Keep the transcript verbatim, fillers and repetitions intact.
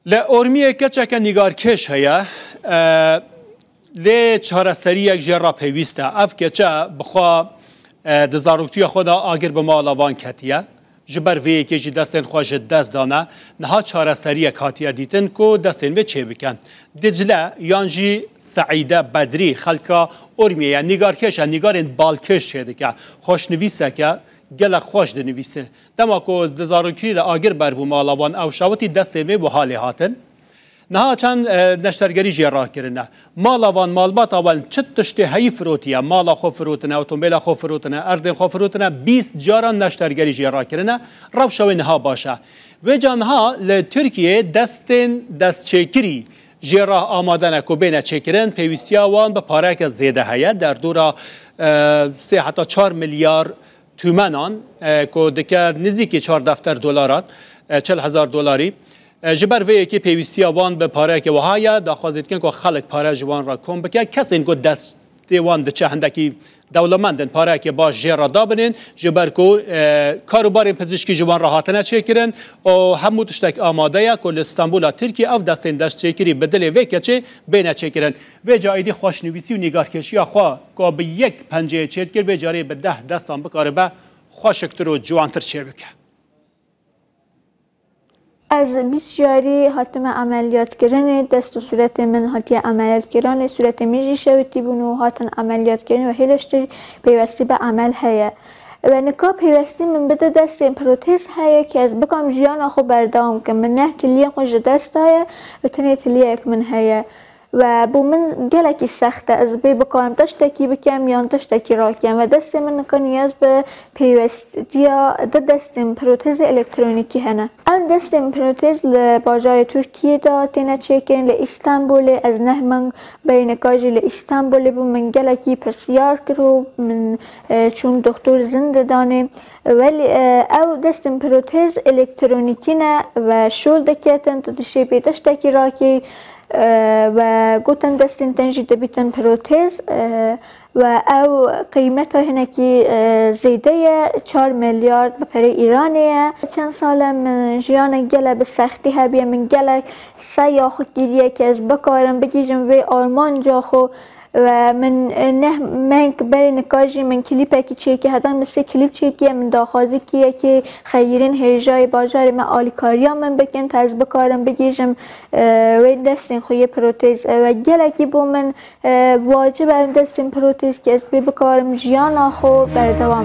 Li Ormiyê keçeke nîgarkêş heye, e, lê çareseriyek jê re pêwîst e. Ev keçe bi xwe, e, di zaroktiya xwe de agir bi mala van ketiye. Ji ber vê yekê jî destên xwe ji dest dane. Niha çareseriyek hatiye dîtin ku destên vê çêbike. Dicle yan jî Seîde Bedrî xelka Ormiyê ye. Nîgarkêş e, nîgarên balkêş çêdike. Xweşnivîseke gelek xweş dinivîse. Dema ku di zarokî de agir berbû mala wan, ew şawitî destê wê wiha lê hatin. Niha çend, e, neştergerî jê rakirine. Mala wan, malbata wan çi tiştê heyî firotiye, mala xwe firotine, otomobîla xwe firotine, erdên xwe firotine, bîst caran neştergerî jê rakirine. Rewşa wê niha baş e. Vêca niha li Tirkiyê destên destçêkirî jê re amade ne ku bêne çêkirin, pêwîstiya wan bi pareyeke zêde heye, derdora, e, sê heta çar milyar tûmenan, e, ku dike nizîkî çar defter dolaran, e, çil hezar dolarî. E, ji ber vê yekê pêwîstiya wan bi pareyeke wiha ye, daxwazê dikin ku xelk pare ji wan re kom bike. Kesên ku destê wan diçe hindekî dewlemend in, pareyeke baş jê re dabinin, ji ber ku, e, karobarên pizîşkî ji wan re hatine çêkirin û hemû tiştek amade ye ku li Stenbola Tirkiyê ev destên destçêkirî bi dilê vê keçê bêne çêkirin. Vêca êdî xweşnivîsî û nîgarkêşiya xwe ku bi yek penceyê çêdikir, vê carê bi deh destan bikaribe xweşiktir û ciwantir çêbike. Ez bîst carî hatime emeliyatkirinê, dest û sûretê min hatiye emeliyatkiranê, sûretê min jî şewitî bûn û hatin emeliyatkirin û hêleştir peywestî bi emel heye. Ve nika peywestî min bide destên protez heye ku ez bikam jiyana xwe berdewam kim. Min neh tiliyên xwe ji dest daye ve tenê tiliyek min heye. Ve bo min gelekî sext e ez bê bikarim tiştekî bikem yan tiştekî rakem ve destê min nika niyaz bi peywestiya di destên protezê elektronîkî hene. Ev destên protez li bajarê Tirkiyê de têne çêkirin, li Îstanbulê. Ez neh meng berî nika jî li Îstanbulê bûm, min gelekî pirsiyar kir û min, e, çûm doktor zin didanê. Welî, e, ew destên protez elektronîkî ne ve şol diketin, tu dişê pê tiştekî rakî, e, ve gotin destên te jî dibîtin protez, e, ve ew qîmeta hinekî, e, zêde ye, çar milyar bi perê Îranê ye. Çend sal e min jiyanek gele bi sextî hebiye, min gelek seya xwe kiriye ku ez bikarim bigihîjim vê armanca xwe. Ve min, e, neh meng berê nika jî min klîpekî çêkî, heta min sê klîp çêkiye, min daxwazî kiriye ku xeyirên hêjayê bajarê me alîkariya min bikin, ta ez bikarim bigihîjim, e, wê destên xwe yê protez. E, ve gelekî bo min, e, wacib e ev destên protez ku ez pê bikarim jiyana xwe berdewam bikim.